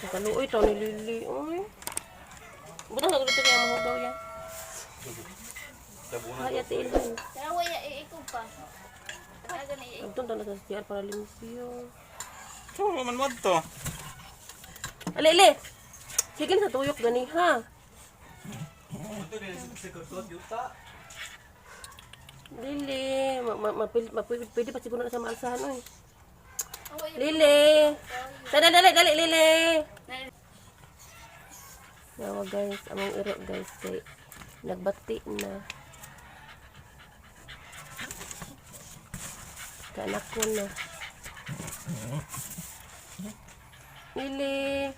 Kaluoy taw ni Lily. Uy. Butang sa dito kaya mahugaw yan. Ay, Ate Ellen. Tanawa ya iikog pa. Tanaga na iikog. Agtong na sa CR para limpyo. So, man mo to. Ali, Ali! Sige na sa tuyok gani ha. Lily, pwede pa siguro na sa maalsahan oy. Lily! Dali, dali, dali, Lily! Yawa guys, among iro guys kay nagbati na. Kaanak ko na. Lily!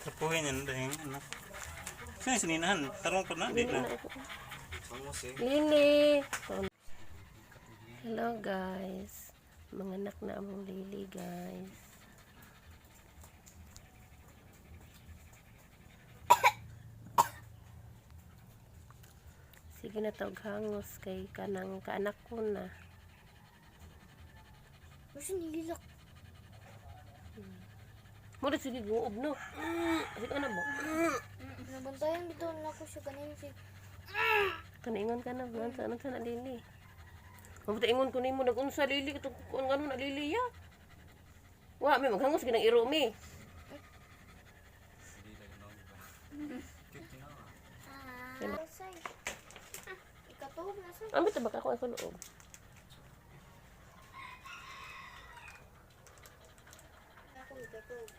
Trapuhin yan dahil anak. Sino sininahan? Tarong ko na, di na. Lily! Hello guys. Manganak na among Lily guys. Sige na tawag hangos kay kanang kaanak ko na. Gusto nililak. Mura sige guob no. Sige ano ba? Nabantayan bitaw na ako siya ganin si Kanaingon ka na, ano sa ano sa na Lily. Mabuti ingon ko nimo nagunsa Lily katong kuan ngano na Lily ya. Wa mi maghangos ginang iro mi. Ah, say. Ikatuhog na sa. Ambit ba ka ako sa loob? Ako ikatuhog.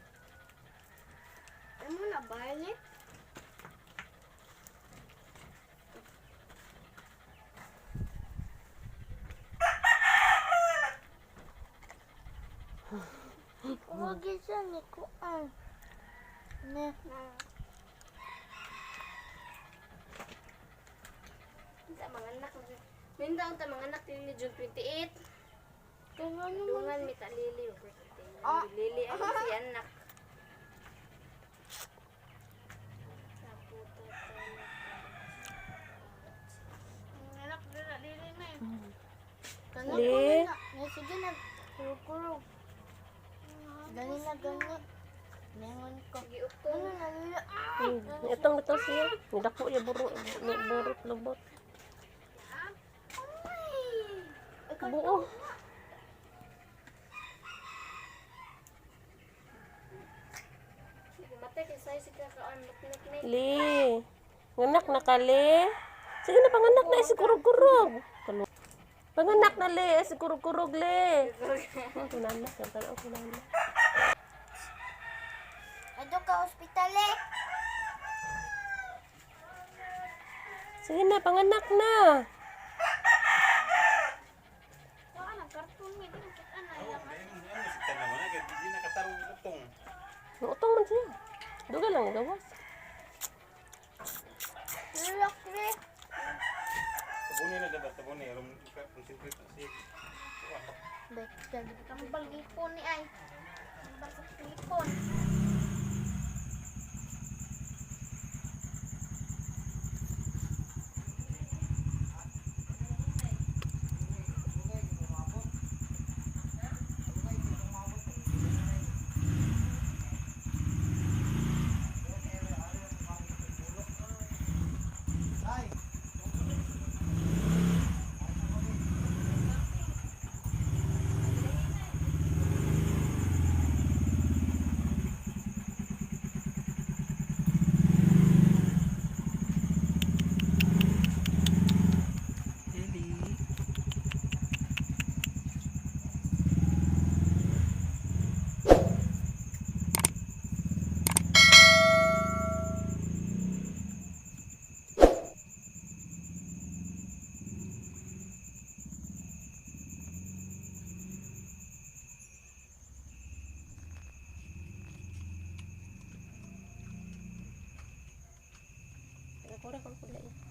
Ano na ba ni? Huwag isa ni kuan. Ne. Ta mga anak. Minta ang ta mga anak ni June 28. Dungan mi ta Lily. Ah. Lily ang si anak. Anak na Lily na. Kanak Li. ko na. Na sige na kurog-kurog. Gani na gani. Nengon ko. Ano na Lily? Itong ito siya. Nidako ya buro, burot lubot. Buo. Matay kay say si kakaan maknak ni. Li. Nganak na ka, Li. Sige na, panganak na. Eh, si kurog-kurog. Panganak na, Li. Eh, si kurog-kurog, Li. Ang kunana. Ang kunana. Ado ka ospital eh. Sige na, panganak na. Wala na karton mi din kita na. Hindi nakatarong utong. Utong man siya. Duga lang, gawas. Lulok re. Tabuni na dapat, tabuni. Rum, concentrate na siya. Bekal kambal ngipon ni ay. Kambal sa ngipon. Lily. Kura ko ko.